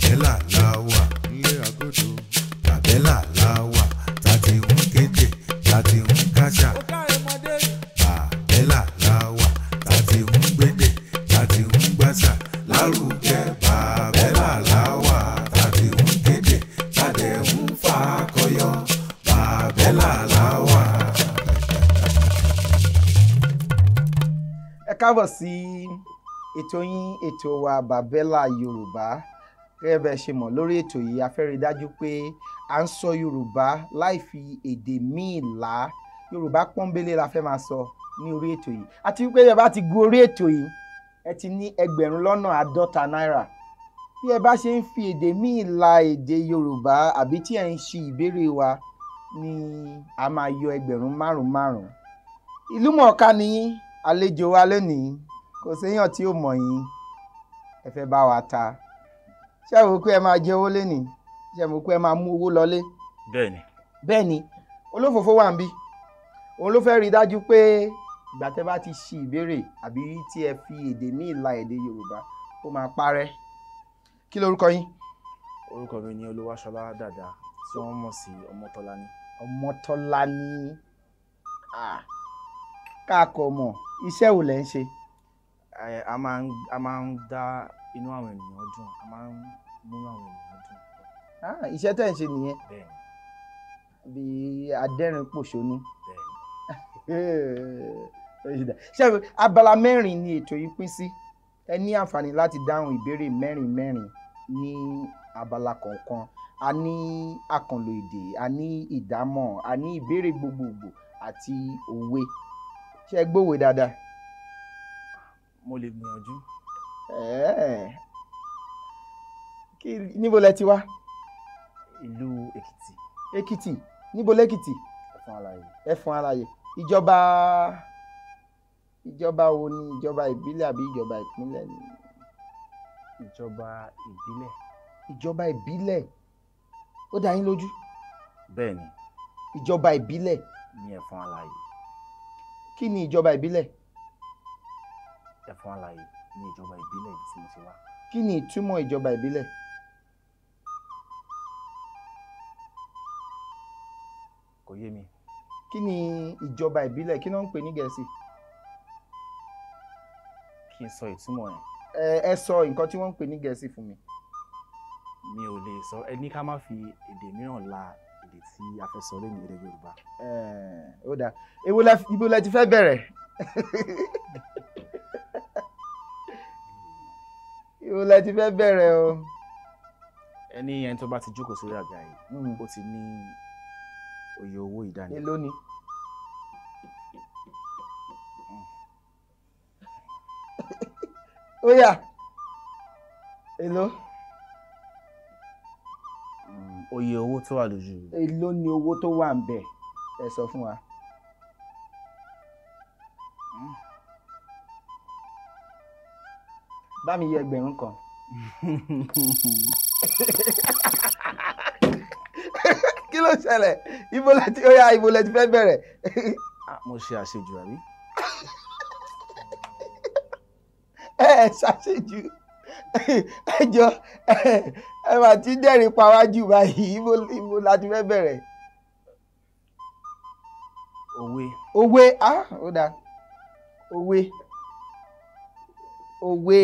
Bàbẹ́là la wà nílé agodo. Bàbẹ́là la wà tá ti ń kéde tá ti ń káṣà. Bàbẹ́là la wà tá ti ń gbédè tá ti ń gbàṣà lárugẹ. Bàbẹ́là la wà tá ti ń kéde tá dẹ̀ ń fakọyọ. Bàbẹ́là la wà. Ẹ káàbọ̀ sí ètò yín, ètò wa Bàbẹ́là Yorùbá. Gẹ́gẹ́ bẹ́ẹ̀ ṣe mọ̀ lórí ètò yìí, a fẹ́ rí dájú pé à ń sọ Yorùbá láì fi èdè míì là. Yorùbá pọ́nbélé la fẹ́ máa sọ ní orí ètò yìí. Àti wípé ẹ bá ti gun orí ètò yìí, ẹ ti ní 20,000 náírà. Bí ẹ bá ṣe ń fi èdè míì la èdè Yorùbá àbí tí ẹ ń ṣe ìbéèrè wa ni a máa yọ 5,000 5,000. Ìlú mọ̀ọ́ká ni yín, àlejò wa lónìí, kò séèyàn tí ó mọ̀ yín, ẹ fẹ́ bá wa ta. Ṣé ẹ rò pé ẹ máa jẹ owó lénìí? Ṣé ẹ rò pé ẹ máa mú owó lọlé? Bẹ́ẹ̀ni. Bẹ́ẹ̀ni, olófòfó wà níbí. Òun ló fẹ́ rí dájú pé ìgbà tẹ́ bá ti ṣi ìbéèrè àbí tí ẹ fi èdè míì la èdè Yorùbá, ó máa parẹ́. Kí lorúkọ yín? Orúkọ mi ni Olúwaṣọlá Dàda tí wọ́n mọ̀ sí Ọmọ́tọ́lání. Ọmọ́tọ́lání. Káàkọ̀ mọ̀, iṣẹ́ wo lẹ̀ ń ṣe? A máa ń dá inú àwọn ènìyàn dùn, a máa ń múnú àwọn ènìyàn dùn. Iṣẹ́ tẹ̀ ń ṣe nìyẹn? Bẹ́ẹ̀ni. Bí adẹ́rìn-pòṣónú. Bẹ́ẹ̀ni. Ṣé abala mẹ́rin ni ètò yìí pín sí? Ẹ ní àǹfààní láti dáhùn ìbéèrè mẹ́rin mẹ́rin ní abala kọ̀ọ̀kan. A ní àkànlò èdè, a ní ìdámọ̀, a ní ìbéèrè gbogbogbò àti òwe. Ṣé ẹ gbówe dáadáa? Mo lè gbìyànjú. Níbo lẹ ti wá? Ìlú Èkìtì. Èkìtì. Níbo lẹ́kìtì? Ẹ̀fọ̀n Alàyè. Ẹ̀fọ̀n Alàyè. Ìjọba wo ni? Ìjọba ìbílẹ̀ àbí ìjọba ìpínlẹ̀ ni? Ìjọba ìbílẹ̀. Ìjọba ìbílẹ̀. Ó dá yín lójú? Bẹ́ẹ̀ni. Ìjọba ìbílẹ̀. Ní Ẹ̀fọ̀n Alàyè. Kí ni ìjọba ìbílẹ̀? Ẹ̀fọ̀n Alàyè ní ìjọba ìbílẹ̀ ibi tí mo ti wá. Kí ni ìtumọ̀ ìjọba ìbílẹ̀? Kò yé mi. Kí ni ìjọba ìbílẹ̀? Kí ni wọ́n ń pè ní Gẹ̀ẹ́sì? Kí n sọ ìtumọ̀ ẹ̀. Ẹ sọ nǹkan tí wọ́n ń pè ní Gẹ̀ẹ́sì fún mi. Mi ò lè sọ. Ẹ ní ká má fi èdè mìíràn la èdè tí a fẹ́ sọ lónìí, èdè Yorùbá. Ó dáa. Ibo lẹ ti fẹ́ bẹ̀rẹ̀? Ibo lẹ ti fẹ́ bẹ̀rẹ̀ o? Ẹni yẹn tó bá ti jókòó sórí àga yìí, ó ti ní òye owó ìdánimọ̀. Èló ni? Ó yá. Èló? Oye owó tó wà lójú. Èló ni owó tó wà ńbẹ̀? Ẹ sọ fún wa. Bá mi yẹ 1,000. Kí ló ṣẹlẹ̀? Ibo lẹ ti, ó yá, ibo lẹ ti fẹ́ bẹ̀rẹ̀? Mo ṣe àṣejù àbí? Ẹ ṣàṣejù. Ẹ jọ, ẹ máa ti dẹ́rìn pa wájú báyìí. Ibo la ti fẹ́ bẹ̀rẹ̀? Òwe. Òwe, ó dáa. Òwe. Òwe.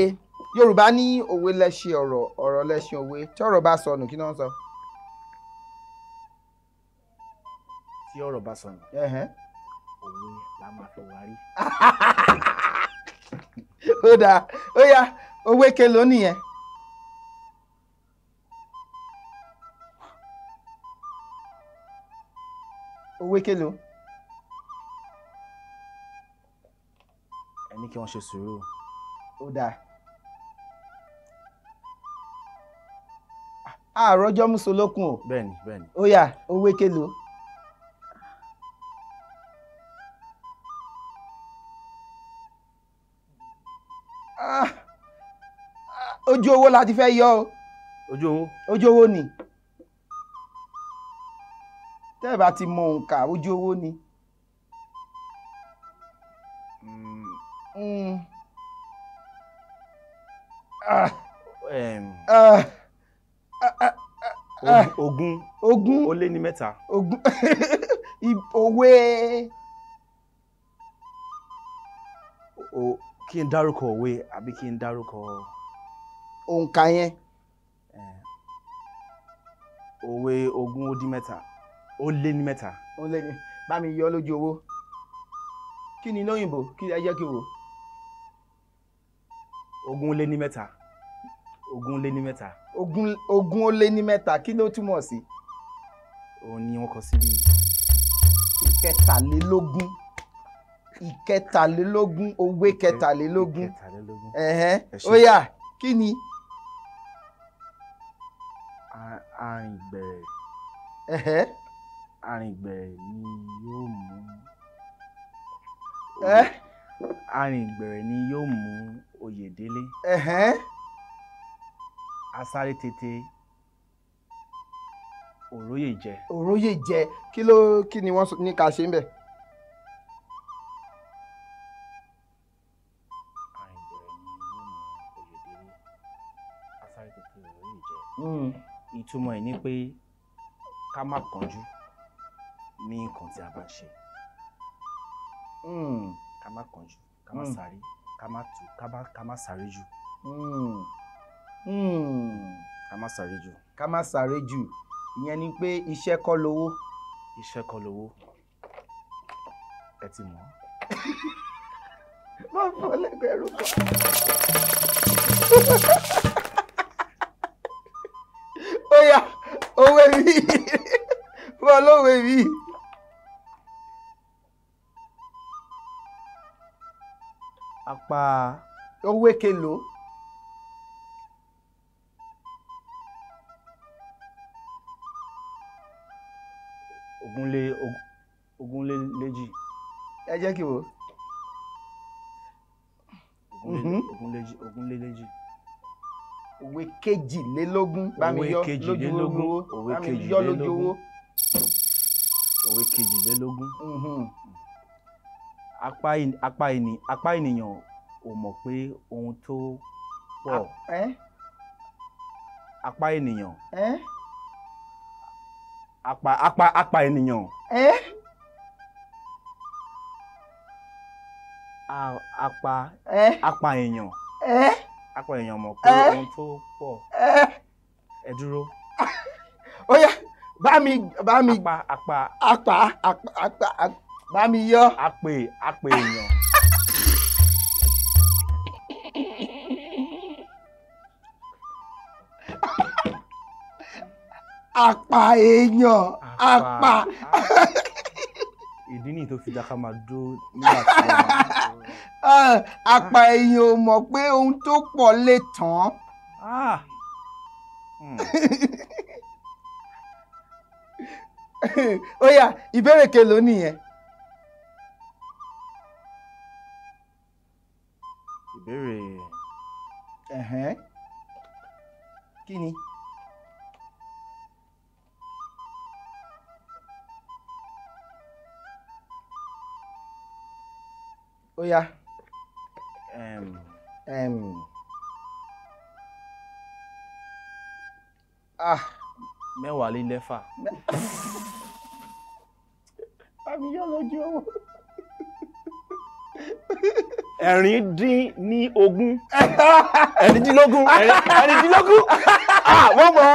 Yorùbá ní òwe lẹṣin ọ̀rọ̀, ọ̀rọ̀ lẹṣin òwe. Tí ọ̀rọ̀ bá sọnù, kí ni wọ́n sọ? Tí ọ̀rọ̀ bá sọnù, òwe la máa fi wárí. Ó dáa, ó yá, òwe kelòó nìyẹn? Òwe kelòó? Ẹ ní kí wọ́n ṣe sùúrù. Ó dáa. Àròjọ mùsùlùkùn o. Bẹ́ẹ̀ni, bẹ́ẹ̀ni. Ó yá, òwe kelòó? Ojú owó la ti fẹ́ yọ o. Ojú owó? Ojú owó ni. Tẹ́ ẹ bá ti mọ òǹkà, ojú owó ni. Ogún. Ogún. Ó lé ní mẹ́ta. Ogún. Òwe. Kí n dárúkọ òwe àbí kí n dárúkọ. Òǹkà yẹn. Òwe ogún ó dín mẹ́ta. Ó lé ní mẹ́ta. Ó lé ní. Bá mi yọ lójú owó. Kí ni lóyìnbó? Kí ẹ jẹ́ kí n wò. Ogún ó lé ní mẹ́ta. Ogún ó lé ní mẹ́ta. Ogún ó lé ní mẹ́ta. Kí ló túmọ̀ sí? Òun ni wọ́n kọ síbí. Ìkẹtàlélógún. Ìkẹtàlélógún. Òwe kẹtàlélógún. Ìkẹtàlélógún. Ó yá, kí ni? Arìngbẹ̀rẹ̀. Arìngbẹ̀rẹ̀ ni yóò mú. Arìngbẹ̀rẹ̀ ni yóò mú oyè délé. Asáré tètè òróyè jẹ. Òróyè jẹ. Kí ni wọ́n ní ká ṣe ń bẹ̀? Arìngbẹ̀rẹ̀ ni yóò mú oyè délé. Asáré tètè òróyè jẹ. Ìtumọ̀ ẹ̀ ni pé ká má kánjú ní nǹkan tí a bá ń ṣe. Ká má kánjú, ká má sáré, ká má tú, ká má sáré jù. Ká má sáré jù. Ká má sáré jù. Ìyẹn ni pé iṣẹ́ kọ́ lowó. Iṣẹ́ kọ́ lowó. Ẹ ti mọ̀. Má fọ́ lẹ́gbẹ̀rún kan. Ó yá, òwe mi. Fún ọ lówe mi. Apá. Òwe kelòó. Ogúnléjì. Ẹ jẹ́ kí n wò. Ogúnléjì. Òwe kejìlélógún. Bá mi yọ lójú owó. Òwe Bá mi yọ lójú owó. Òwe kejìlélógún. Apá ènìyàn ò mọ̀ pé ohun tó pọ̀. Apá ènìyàn. Apá ènìyàn. Apá èèyàn. Apá èèyàn mọ̀ pé ohun tó pọ̀. Ẹ dúró. Ó yá, bá mi. Apá. Apá. Bá mi yọ. Apè èèyàn. Apá èèyàn. Apá. Ìdí nìyí tó fi dá ká máa dúró nígbà tí wọ́n máa. Apá èèyàn ò mọ̀ pé ohun tó pọ̀ lè tán. Ó yá, ìbéèrè kelòó nìyẹn? Ìbéèrè. Kí ni? Ó yá. 26. Bá mi yọ lójú owó. 16. 16. 16. Wọ́n mọ̀.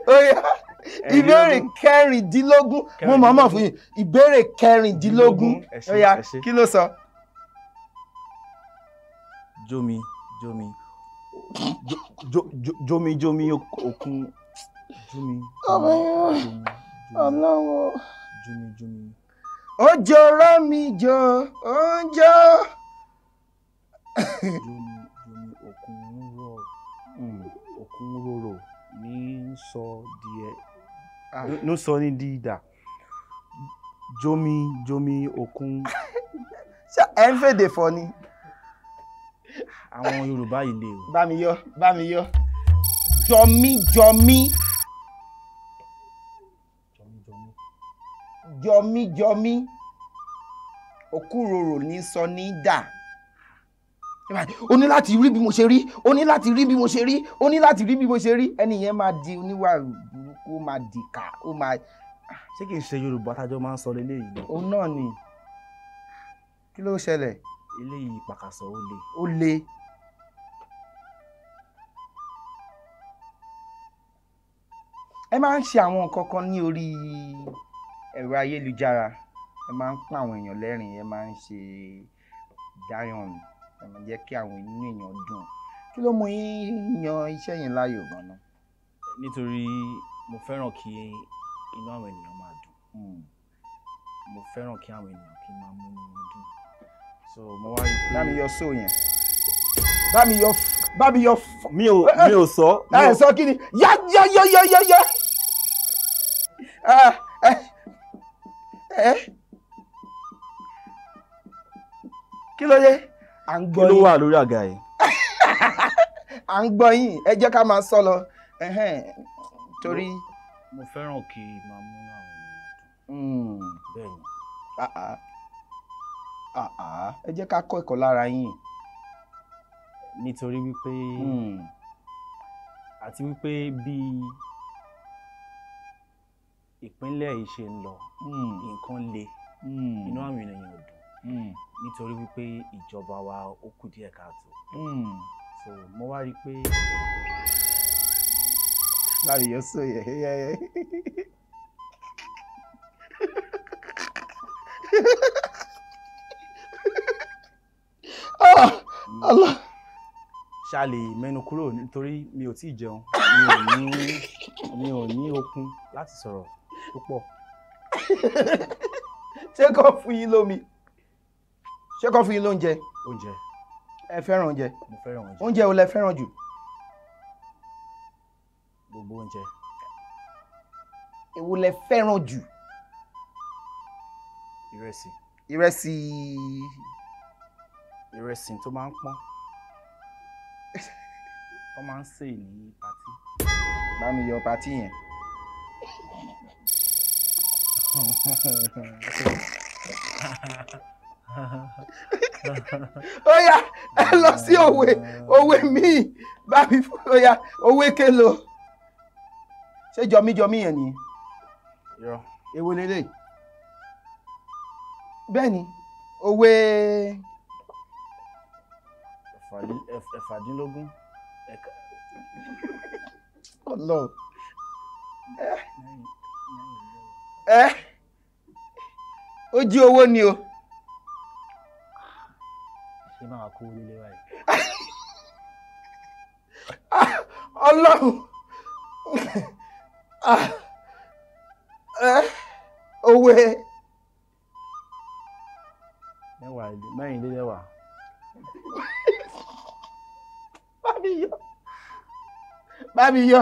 Ó yá. Ìbéèrè 16. Mo mọ̀ mọ̀ fún yín. Ìbéèrè 16. Ó yá, kí ló sọ? Jómi jómi jómi jómi òkun jómi. Ọlọ́wọ́. Jómi jómi. Òjò rọ̀ mí jò, ó ń jò. Jómi jómi òkun ń rọ̀, òkun rorò ní sọ díẹ̀ ló sọ ní dídà. Jómi jómi òkun. Ṣé ẹ ń fèdè fọ̀ ni? Àwọn Yorùbá yìí le o. Bá mi yọ, bá mi yọ. Jọmí jọmí. Jọmí jọmí. Òkúròrò ní sọ ní dà. O ní láti rí bí mo ṣe rí, o ní láti rí bí mo ṣe rí, o ní láti rí bí mo ṣe rí. Ẹni yẹn máa di oníwà burúkú, ó máa dìkà, ó máa. Ṣé kìí ṣe Yorùbá tájọ máa ń sọ leléyìí ni? Òun náà ni. Kí ló ṣẹlẹ̀? Eléyìí pàkàsọ̀, ó le. Ó le. Ẹ máa ń ṣe àwọn nǹkan kan ní orí ẹ̀rọ ayélujára. Ẹ máa ń pọ́n àwọn èèyàn lẹ́rìn, ẹ máa ń ṣe dáyọ̀n, ẹ máa ń jẹ́ kí àwọn inú èèyàn dùn. Kí ló mú yín yan iṣẹ́ yẹn láàyò gan-an? Nítorí mo fẹ́ràn kí inú àwọn ènìyàn máa dùn. Mo fẹ́ràn kí àwọn ènìyàn kí n máa múnú wọn dùn. So mo wá rí pé. Bá mi yọ sóò yẹn. Bá mi yọ, bá mi yọ. Mi ò sọ. Ẹ sọ kí ni? Yá yá yá yá yá yá. Ah, ẹ ẹ kí ló dé? À ń Kí gbọ́ ló yín. wà lórí àga yìí? À ń gbọ́ yín. Ẹ jẹ́ ká máa sọ lọ. Ẹhẹ́n, torí. Mo fẹ́ràn kí n máa múnú àwọn ènìyàn dùn. Bẹ́ẹ̀ ni. Ah, ah. Ah, ah. Ẹ jẹ́ ká kọ́ ẹ̀kọ́ lára yín. Nítorí wípé àti wípé bí ìpínlẹ̀ yìí ṣe ń lọ, nǹkan le, inú àwọn ènìyàn ò dùn nítorí wípé ìjọba wa ó kù díẹ̀ káàtó. So mo wá rí i pé. Bá mi yọ sóò yẹn. Ah, Allah. Ṣá lè mẹ́nu kúrò nítorí mi ò tíì jẹun, mi ò ní okun láti sọ̀rọ̀ púpọ̀. Ṣé kò fún yín lómi? Ṣé kò fún yín lóúnjẹ? Oúnjẹ. Ẹ fẹ́ràn oúnjẹ? Mo fẹ́ràn oúnjẹ. Oúnjẹ wo lẹ fẹ́ràn jù? Gbogbo oúnjẹ. Èwo lẹ fẹ́ràn jù? Ìrẹsì. Ìrẹsì. Ìrẹsì tó máa ń pọ́n, tó máa ń sè ní party. Bá mi yọ party yẹn. Ó yá, ẹ lọ sí òwe, òwe míì. Bá mi fún, ó yá, òwe kélo. Ṣé jọmíjọmí yẹn ni? Irọ́. Èwo lélẹ̀? Bẹ́ẹ̀ ni, òwe. Ẹ̀fàdínlógún. Ọlọ́run. Ẹ ó jí owó ni o. Ṣé máa kó lélẹ̀ báyìí? Ọlọ́run. Ẹ òwe. Mẹ́wàá, mẹ́rìnlélẹ́wàá. Bá mi yọ. Bá mi yọ.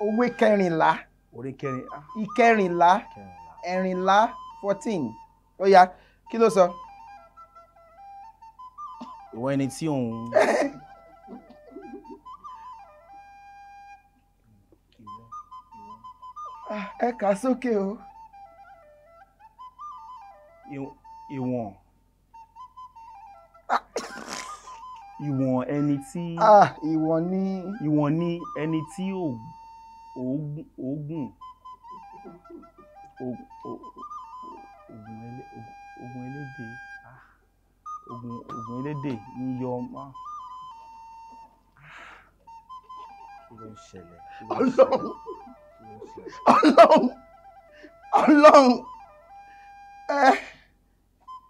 Òwe kẹrìnlá. Orí kẹrin. Ìkẹrìnlá. Kẹrìnlá. Ẹ̀rìnlá, 14. Ó yá, kí ló sọ? Ìwọ ẹni tí òun. Ẹ kà sókè o. Ìwọ̀n. Ìwọ̀n ẹni tí. Ah, ìwọ̀n ni. Ìwọ̀n ni ẹni tí òògùn ògùn elédè, ògùn elédè ń yọ ọmọ. Kí ló ń ṣẹlẹ̀? Ọlọ́run, Ọlọ́run, Ọlọ́run, ẹ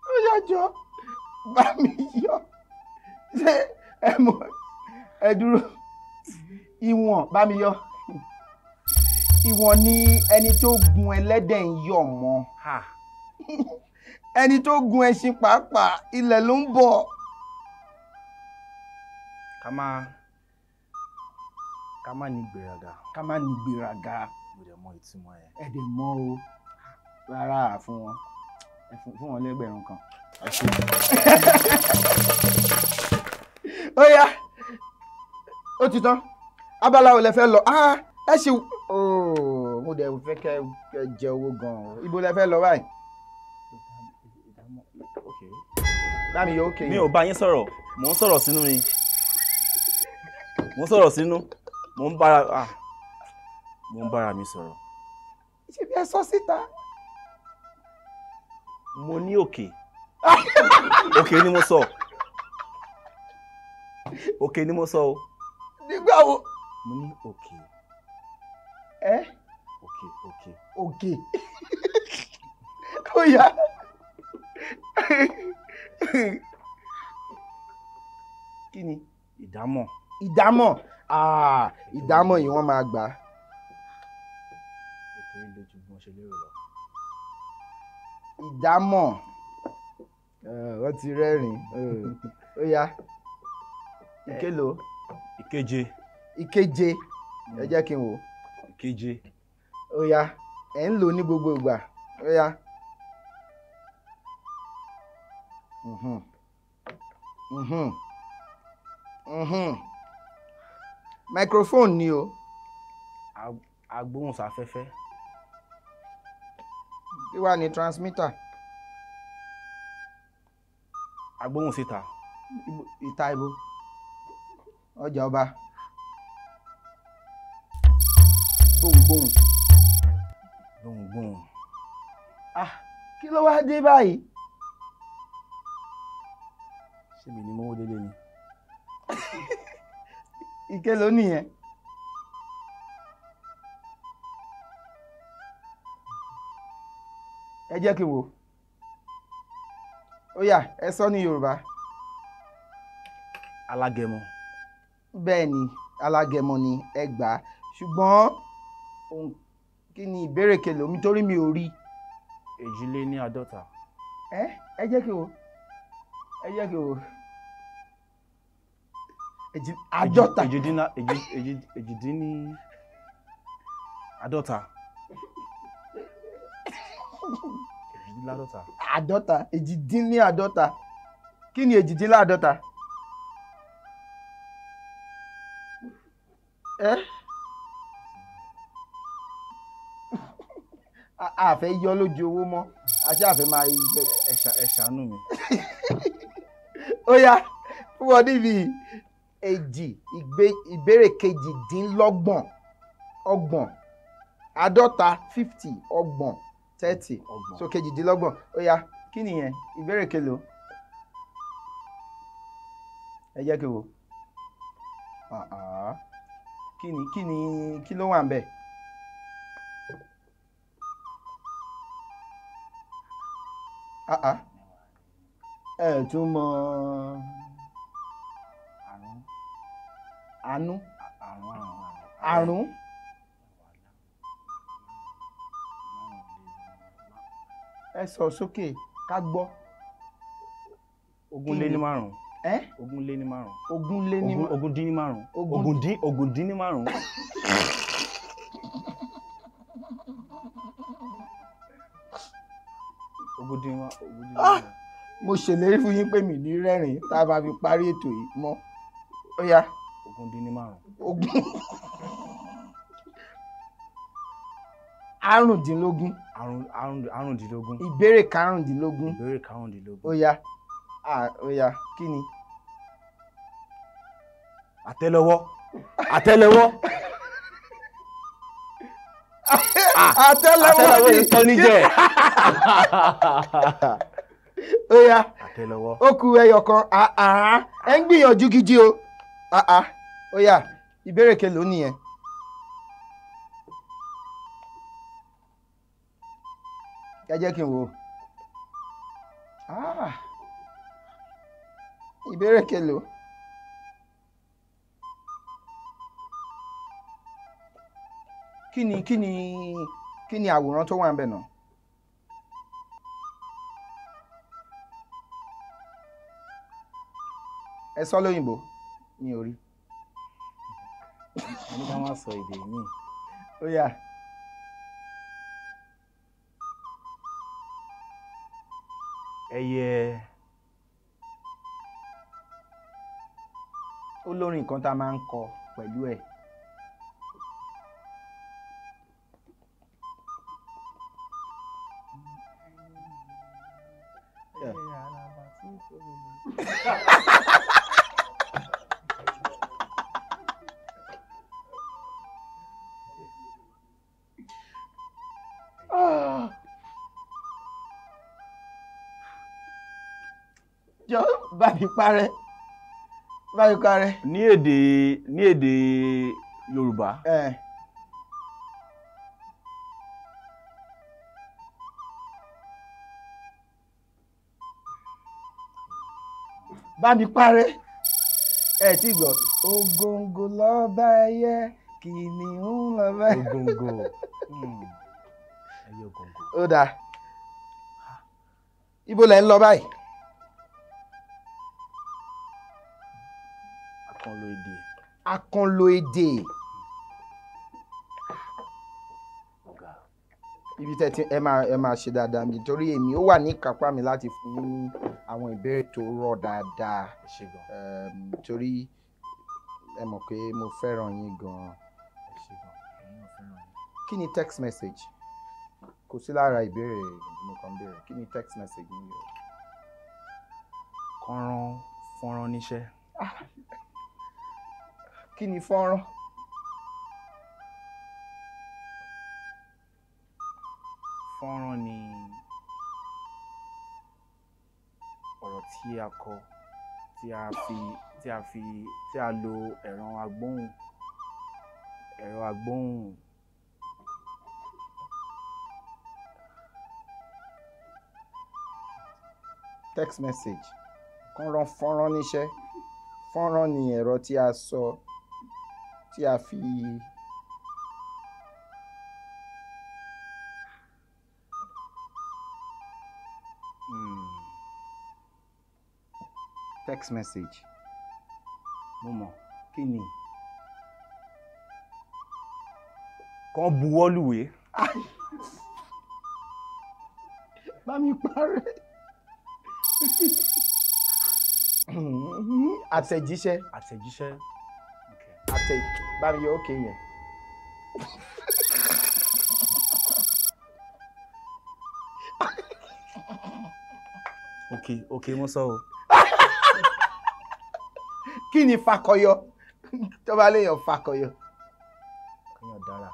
ó yàjọ, bá mi yọ. Ṣé ẹ mọ̀? Ẹ dúró. Ìwọ̀n, bá mi yọ. Ìwọ̀n ni ẹni tó gun ẹlẹ́dẹ̀ ń yọ̀ mọ́. Ẹni tó gun ẹṣin pàápàá, ilẹ̀ ló ń bọ̀. Ká má ní gbéraga. Ká má ní gbéraga. Mo dẹ̀ mọ ìtumọ̀ ẹ̀. Ẹ dẹ̀ mọ̀ o. Rárá, fún wọn. Ẹ fún wọn lẹ́gbẹ̀rún 1. Ó yá, ó ti tán. Abala wo lẹ fẹ́ lọ? Ah, ẹ ṣe ooo, mo dẹ̀ fẹ́ kẹ́ ẹ jẹ owó gan-an. Ibo lẹ fẹ́ lọ báyìí? Okay. Bá mi yọ òkè Mi yẹn. ò bá yín sọ̀rọ̀, mò ń sọ̀rọ̀ sínú ni. Mò ń sọ̀rọ̀ sínú. Mò ń bára ah mò ń bára mi sọ̀rọ̀. Ṣé bí ẹ sọ síta? Mo ní òkè. Òkè ni mo sọ. Òkè ni mo sọ o. Nígbà wo? Mo ní òkè. Ẹ Òkè òkè. òkè. Ó yá. Kí ni? Ìdámọ̀. Ìdámọ̀. Ah, ìdámọ̀ yìí wọ́n máa gbà á. Ètò yìí le ju bí wọ́n ṣe lérò lọ. Ìdámọ̀. Wọ́n ti rẹ́rìn-ín. Ó yá. Ìkélò. Ìkeje. Ìkeje. Ẹ jẹ́ kí n wò. Ìkeje. Ó yá. Ẹ̀ ń lò ó ní gbogbo ìgbà. Ó yá. Mhm. Mhm. Mhm. Microphone ni o. Agbóhùnsáfẹ́fẹ́. Kí wá ní transmitter? Agbóhùnsíta. Ìta ibo. Ọjà ọba. Gbohùngbohùn. Gbohùngbohùn. Ah, kí ló wá dé báyìí? Ṣé mi ni mówó délé ni? Ike ló nìyẹn. Ẹ jẹ́ kí n wò. Ó yá, ẹ sọ ní Yorùbá. Alágẹmọ. Bẹ́ẹ̀ ni, alágẹmọ ni ẹ gbà á. Ṣùgbọ́n kí ni ìbéèrè kelò mi torí mi ò rí. 52. Ẹ jẹ́ kí n wò. Ẹ jẹ́ kí n wò. Àádọ́ta. 48. 48. Àádọ́ta, 48. Kí ni 48? Ẹ́ a fẹ́ yọ lójú owó mọ́, a ṣáà fẹ́ máa yẹ. Ẹ ṣàánú mi. Ó yá, fún wọn níbi èjì ìbéèrè 28, 30, 50, 30, 30. Ọgbọ̀n. So 28. Ó yá, kí nìyẹn? Ìbéèrè kelò. Ẹ jẹ́ kí n wò. Ah, ah. Kí ni kí ni kí ló wà ńbẹ̀? Ah ah. Ẹ tún mọ Àrùn. àánú. Àrùn àrùn Àrùn. Ẹ sọ sókè ká gbọ́. 25. Ẹ́ 25. 25. 25. Ogún. 95. 95. Mo ṣèlérí fún yín pé mi ní rẹ́rìn-ín tá a bá fi parí ètò yìí mọ́. Ó yá. 25. 20. 15. 15. Ìbéèrè 15. Ìbéèrè 15. Ó yá. Ah, ó yá. Kí ni? Àtẹ́lẹwọ́. Àtẹ́lẹwọ́. Àtẹ́lẹwọ́ Àtẹ́lẹwọ́ ni. ìtọ́ níjẹ̀. Ó yá. Àtẹ́lẹwọ́. Ó kù ẹyọ kan. Ah, ah. Ẹ ń gbìyànjú gidi o. Ah, ah. Ó yá. Ìbéèrè kelòó nìyẹn? Ẹ jẹ́ kí n wò. Ah. Ìbéèrè kelòó? Kí ni kí ni kí ni àwòrán tó wà ńbẹ̀ náà? Ẹ sọ lóyìnbó, mi ò rí. Mo ní ká má sọ èdè míì. Ó yá. Ẹyẹ. Ó lórin kan tá a máa ń kọ pẹ̀lú ẹ̀. Jọ bá mi parẹ́, bá mi parẹ́. Ní èdè Yorùbá. Bá mi parẹ́. Ẹ ti gbọ́. Ògòǹgò lọ́ba ẹyẹ, kìnìún lọ́ba ẹyẹ. Ògòǹgò. Ẹyẹ ògòǹgò. Ó dáa. Ibo lẹ ń lọ báyìí? Àkànlò èdè. Àkànlò èdè. Ọ̀gá. Ibi tẹ́ ti ẹ máa ṣe dáadáa nítorí èmi ó wà ní ìkápá mi láti fún yín ní àwọn ìbéèrè tó rọ̀ dáadáa. Ẹ ṣé gan. Torí ẹ mọ̀ pé mo fẹ́ràn yín gan-an. Ẹ ṣé gan. Èmi náà fẹ́ràn yín. Kí ni text message? Kò sí lára ìbéèrè mo kàn ń béèrè. Kí ni text message ní Yorùbá? Kán rán fọ́nrán níṣẹ́. Kí ni fọ́nrán? Fọ́nrán ni ọ̀rọ̀ tí a kọ, tí a fi tí a lo ẹ̀rọ agbóhùn. Text message. Kán rán fọ́nrán níṣẹ́. Fọ́nrán ni ẹ̀rọ tí a sọ tí a fi Text message. Mo mọ̀. Kí ni? Kán buwọ́ lùwé. Bá mi parẹ́. Àtẹ̀jíṣẹ́. Àtẹ̀jíṣẹ́. Okay. Àtẹ̀ bá mi yọ òkè yẹn. Okay, mo sọ o. Kí ni fakọyọ? Tó bá léèyàn fakọyọ. Kéèyàn dára.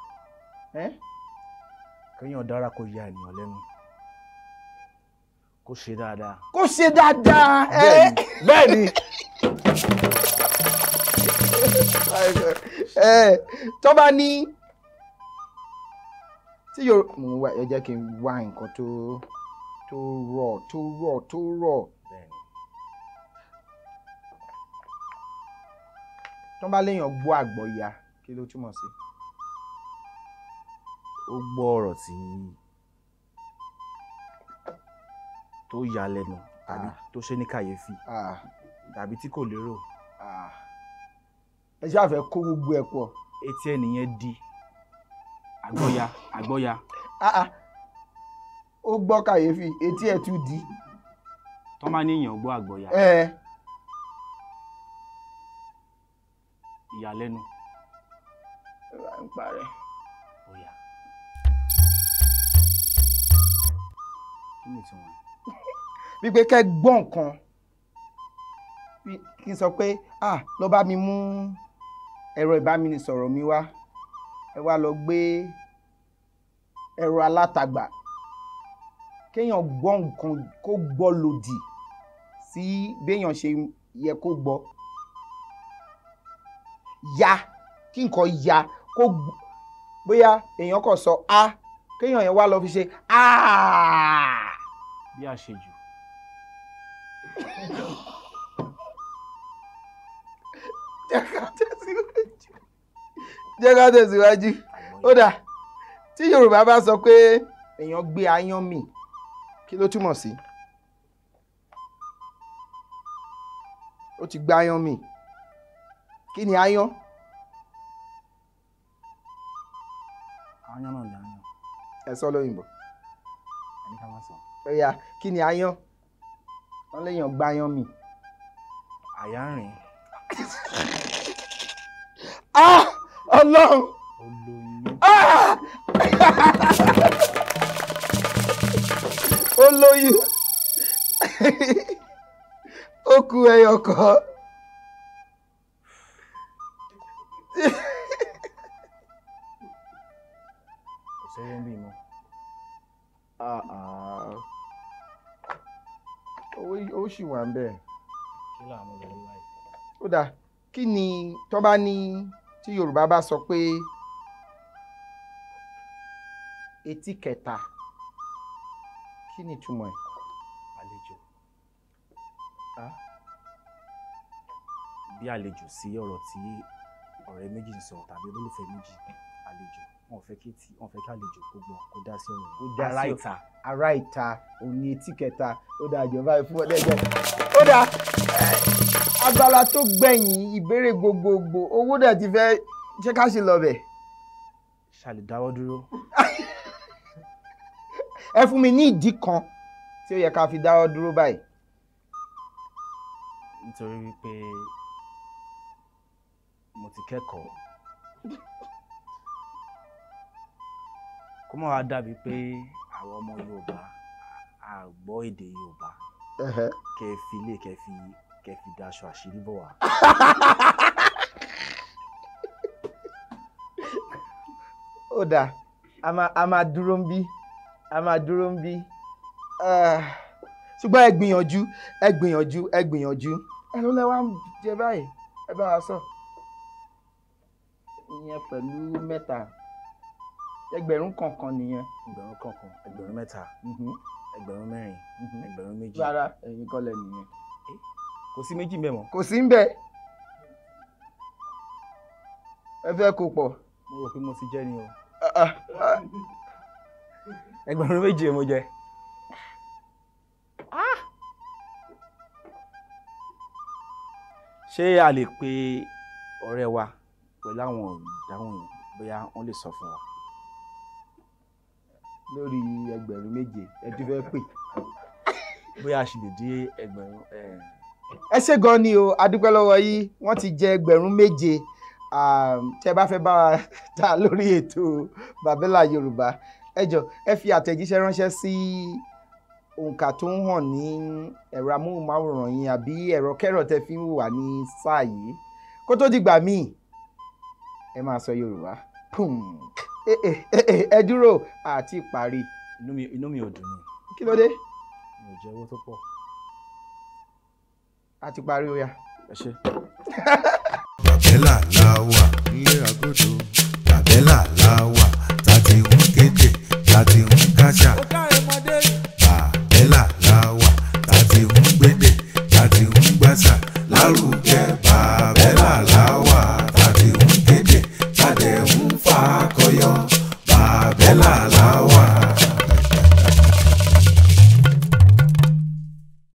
Ẹ́? Kéèyàn dára kó ya ènìyàn lẹ́nu. Kó ṣe dáadáa. Kó ṣe dáadáa. Ẹ́? Bẹ́ẹ̀ni. Ẹ tó bá ní tí yóò mo wá, ẹ jẹ́ kí n wá nǹkan tó rọ̀, tó rọ̀, tó rọ̀. Bẹ́ẹ̀ni. Tó bá léèyàn gbọ́ àgbọ́ya, kí ló túmọ̀ sí? Ó gbọ́ ọ̀rọ̀ tí tó ya lẹ́nu tàbí tó ṣe ní kàyéfì tàbí tí kò lérò. Ah. Ẹ ṣáà fẹ́ kó gbogbo ẹ̀ pọ̀. Etí ẹnìyẹn di àgbọ́ya àgbọ́ya. Ah, ah. Ó gbọ́ kàyéfì, etí ẹ̀ tún di. Tó máa ní èèyàn gbọ́ àgbọ́ya. Ẹ Ìyàlẹ́nu. Ń parẹ́. Ọ̀yà. Kí ni ìtumọ̀ ẹ̀? Wípé kẹ́ gbọ́ nǹkan, kí n sọ pé, ah, lọ bá mi mú ẹ̀rọ ìbánisọ̀rọ̀ mi wá, ẹ wá lọ gbé ẹ̀rọ alátagbà. Kéèyàn gbọ́ nǹkan kó gbọ́ lòdì sí béèyàn ṣe yẹ kó gbọ́ ya, kí nǹkan ya kó bóyá èèyàn kàn sọ a, kéèyàn yẹn wá lọ fi ṣe a. Bí àṣejù. Jẹ́ ká tẹ̀síwájú, jẹ́ ká tẹ̀síwájú. Ó dà, tí Yorùbá bá sọ pé èèyàn gbé aáyán mì, kí ló túmọ̀ sí? Ó ti gbé aáyán mì. Kí ni aáyán? Aáyán náà ni aáyán. Ẹ sọ lóyìnbó. Ẹni ká má sọ. Ó yá, kí ni aáyán? Wọ́n léèyàn gbé aáyán mì. Àyà ń rìn. Ah, Ọlọ́run! Ó lóyún. Ah! Ó lóyún. Ó kù ẹyọ kan. Kò sówó ń bì mọ́. Ah, ah. Owó Ó sì wà ń bẹ̀. Kí làwọn ọmọ lórí báyìí? Ó dáa, kí ni tó bá ní tí Yorùbá bá sọ pé etí kẹta, kí ni ìtumọ̀ ẹ̀? Àlejò. Bí àlejò sí ọ̀rọ̀ tí ọ̀rẹ́ méjì ń sọ tàbí olólùfẹ́ méjì, àlejò wọn ò fẹ́ kí tí wọn fẹ́ kí àlejò kó gbọ́, kó dá sí ọ̀rọ̀. Kó dá sí Ará ọ̀rọ̀. ìta. Ará ìta òun ni etí kẹta. Ó dáa, ìjọba ìfún ọdẹjọ. Ó dáa, abala tó gbẹ̀yìn ìbéèrè gbogbogbò, owó dẹ̀ ti fẹ́ ṣé ká ṣe lọ bẹ̀. Ṣàlè dáwọ́ dúró. Ẹ fún mi ní ìdí kan tí ó yẹ ká fi dáwọ́ dúró báyìí. Nítorí wípé mo ti kẹ́kọ̀ọ́, kó má wàá dàbí pé àwọn ọmọ Yorùbá a gbọ́ èdè Yorùbá, kẹ́ ẹ fi lé kẹ́ fi daṣọ àṣírí bọ̀ wá. Ó dáa, a máa dúró ń bí, a máa dúró ń bí. Ah, ṣùgbọ́n ẹ gbìyànjú, ẹ gbìyànjú, ẹ gbìyànjú. Ẹ ló lẹ́wà ń jẹ báyìí, ẹ bá wa sọ ìyẹn pẹ̀lú mẹ́ta, ẹgbẹ̀rún kọ̀ọ̀kan nìyẹn. Ẹgbẹ̀rún kọ̀ọ̀kan, ẹgbẹ̀rún mẹ́ta, ẹgbẹ̀rún mẹ́rin, ẹgbẹ̀rún méjì. Rárá, ẹ̀yin kọ́ lẹ nìyẹn. Kò sí méjì mbẹ̀ mọ́. Kò sí ń bẹ̀, ẹ fẹ́ kó pọ̀. Mo rò pé mo ti jẹ́ ni o. Ah, ah, ah. Ẹgbẹ̀rún méjì mo jẹ. Ṣé a lè pe ọ̀rẹ́ wa pẹ̀lú àwọn ìdáhùn yìí, bóyá wọ́n lè sọ fún wa? Lórí ẹgbẹ̀rún méje ẹ tún fẹ́ pè? Bóyá a sì lè dé ẹgbẹ̀rún Ẹ ṣé gan ni o, a dúpẹ́ lọ́wọ́ yìí. Wọ́n ti jẹ ẹgbẹ̀rún méje. Tẹ́ bá fẹ́ bá wa ta lórí ètò Bàbélà Yorùbá, ẹ jọ̀ọ́, ẹ fi àtẹ̀jíṣẹ́ ránṣẹ́ sí òǹkà tó ń hàn ní ẹ̀rọ amóhùnmáwòrán yín àbí ẹ̀rọ kẹ́rọ tẹ́ fi ń wà ní sáà yìí. Kó tó dìgbà míì, ẹ máa sọ Yorùbá. Pum. Ẹ ẹ ẹ ẹ dúró, àti parí. Inú mi ò dùn ni. Kí ló dé? Mi ò jẹ owó tó pọ̀. Àti parí, ó yá. Ẹ ṣé. Bàbélà la wà nílé agodo. Bàbélà la wà tá ti ń kéde, tá ti ń káṣà. Bàbélà la wà tá ti ń gbédè, tá ti ń gbàṣà lárugẹ. Bàbélà la wà tá ti ń kéde, tá dẹ̀ ń fakọyọ. Bàbélà.